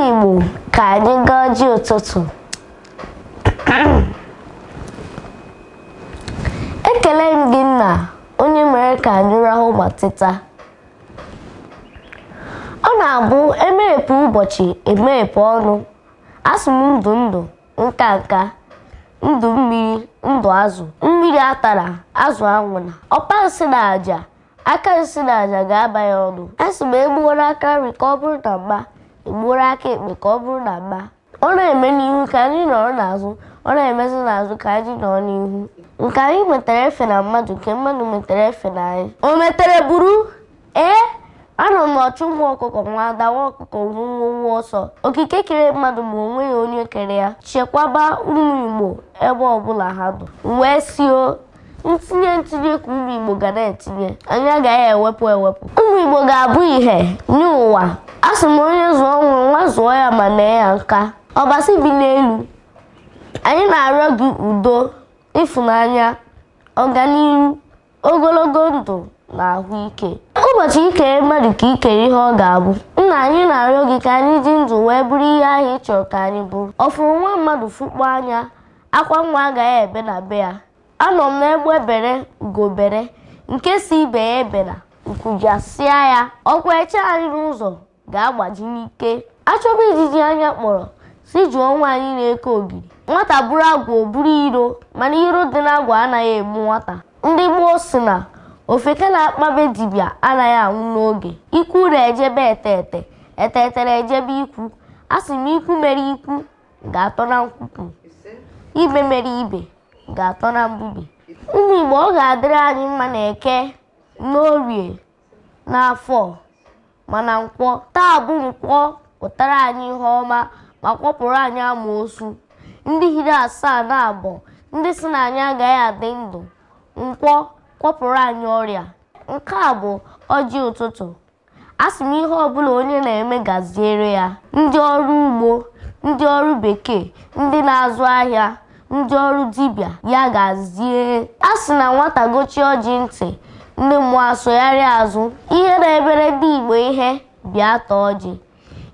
Igbo, ka anyị gọọ ọjị ụtụtụ. Ekele m gị nna, onye mere ka anyị rahụ ma teta. Ọ na-abụ emeghepụ ụbọchị emeghepụ ọnụ. Asị m ndụ ndụ, nka nka, ndụ mmiri, ndụ azụ, mmiri atara, azụ anwụna. Ọpa nsị na aja, aka nsị na aja ga-aba ya ọnụ. Asị m egbuoro aka nri ka ọ bụrụ na mma, egbuoro aka ekpe ka ọ bụrụ na mma. Ọ na-eme n'ihu ka anyị nọrọ n'azụ, ọ na-emezi n'azụ ka anyị nọrọ n'ihu. Nke anyị metere efe na mmadụ, nke mmadụ metere efe na anyị. O metere buru? Ee, anọ m ọchụ nwa ọkụkọ nwa ada nwa ọkụkọ nwa ọsọ. Okike kere mmadụ ma o nweghị onye kere ya. Chekwaba ụmụ Igbo ebe ọbụla ha nọ. Wee sio ntinye ntinye ka ụmụ Igbo ga na-etinye. Anyị agaghị ewepụ ewepụ. Ụmụ Igbo ga-abụ ìhè nye ụwa. Asị m onye zụọ nwa nwa zụọ ya ma nee ya nka. Ọbasi bi n'elu. Anyị na-arịọ gị udo, ịfụnanya, ọganihu, ogologo ndụ na ahụike. Ụbọchị ikere mmadụ ka ikere ihe ọ ga-abụ. Nna, anyị na-arịọ gị ka anyị dị ndụ wee bụrụ ihe ahụ ị chọrọ ka anyị bụrụ. Ọ fụrụ nwa mmadụ fụkpọ anya, akwa nwa agaghị ebe na be ya. Anọ m n'egbe bere ugo bere, nke si ibe ya ebela, nkụjasịa ya. Ọkwa eche anyị n'ụzọ ga-agbaji n'ike. Achọba ijiji anya kpọrọ, si jụọ nwaanyị na-eke ogiri. Nwata bụrụ agwa o buru iro, mana iro dị n'agwa anaghị egbu nwata. Ndị gboo si na ofeke na-akpabe dibịa anaghị anwụ n'oge. Ikwu na-ejebe etete, etete na-ejebe ikwu. Asị m ikwu mere ikwu ga-atọ na nkwupụ, ibe mere ibe ga-atọ na mgbubi. Ụmụ Igbo, ọ ga-adịrị anyị mma na eke, n'orie, n'afọ, ma na nkwọ. Taa bụ nkwọ pụtara anyị ihe ọma ma kwọpụrụ anyị amoosu. Ndị hiri asaa na abụọ, ndị si na anyị agaghị adị ndụ, nkwọ kwọpụrụ anyị ọrịa. Nke a bụ ọjị ụtụtụ. Asị m ihe ọbụla onye na-eme gaziere ya. Ndị ọrụ ugbo, ndị ọrụ bekee, ndị na-azụ ahịa, ndị ọrụ dibịa, ya gazie. A sị na nwata gochie ọjị ntị, ndị mmụọ asụgharịa azụ. Ihe na-emere ndị Igbo ihe bịa taa ọjị.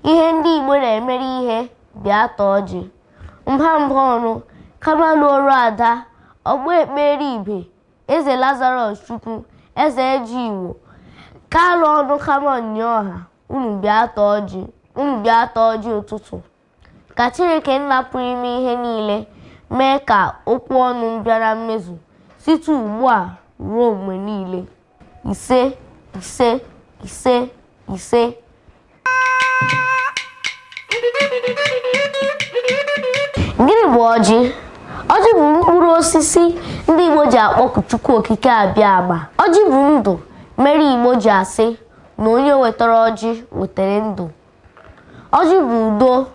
Ihe ndị Igbo na-emere ihe bịa taa ọjị. Mba mba ọnụ, kama n'oru ada, ọgbọ ekpere ibe, eze Lazarus Chukwu, eze eji Igbo, kalụ ọnụ kama nnyeọha, unu bịa taa ọjị, unu bịa taa ọjị ụtụtụ. Ka Chineke nna pụrụ ime ihe niile mee ka okwu ọnụ m bịa na mmezu site ugbu a ruo mgbe niile. Ise, ise, ise, ise. Gịnị bụ ọjị? Ọjị bụ mkpụrụ osisi ndị Igbo ji akpọku Chukwu Okike Abịama. Ọjị bụ ndụ mere Igbo ji asị na onye wetara ọjị wetere ndụ. Ọjị bụ udo,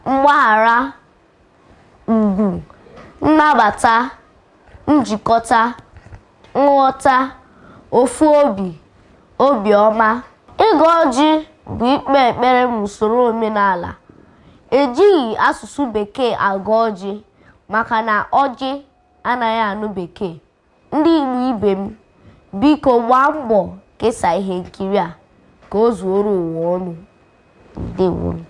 mgbaghara, ugwu, nnabata, njikọta, nghọta, ofu obi, obiọma. Ịgọ ọjị bụ ikpe ekpere n'usoro omenala. Ejighị asụsụ bekee agọ ọjị maka na ọjị anaghị anụ bekee. Ndị Igbo ibe m, biko gbaa mbọ kesaa ihe nkiri a ka o zuoro ụwa ọnụ. Ndewonu.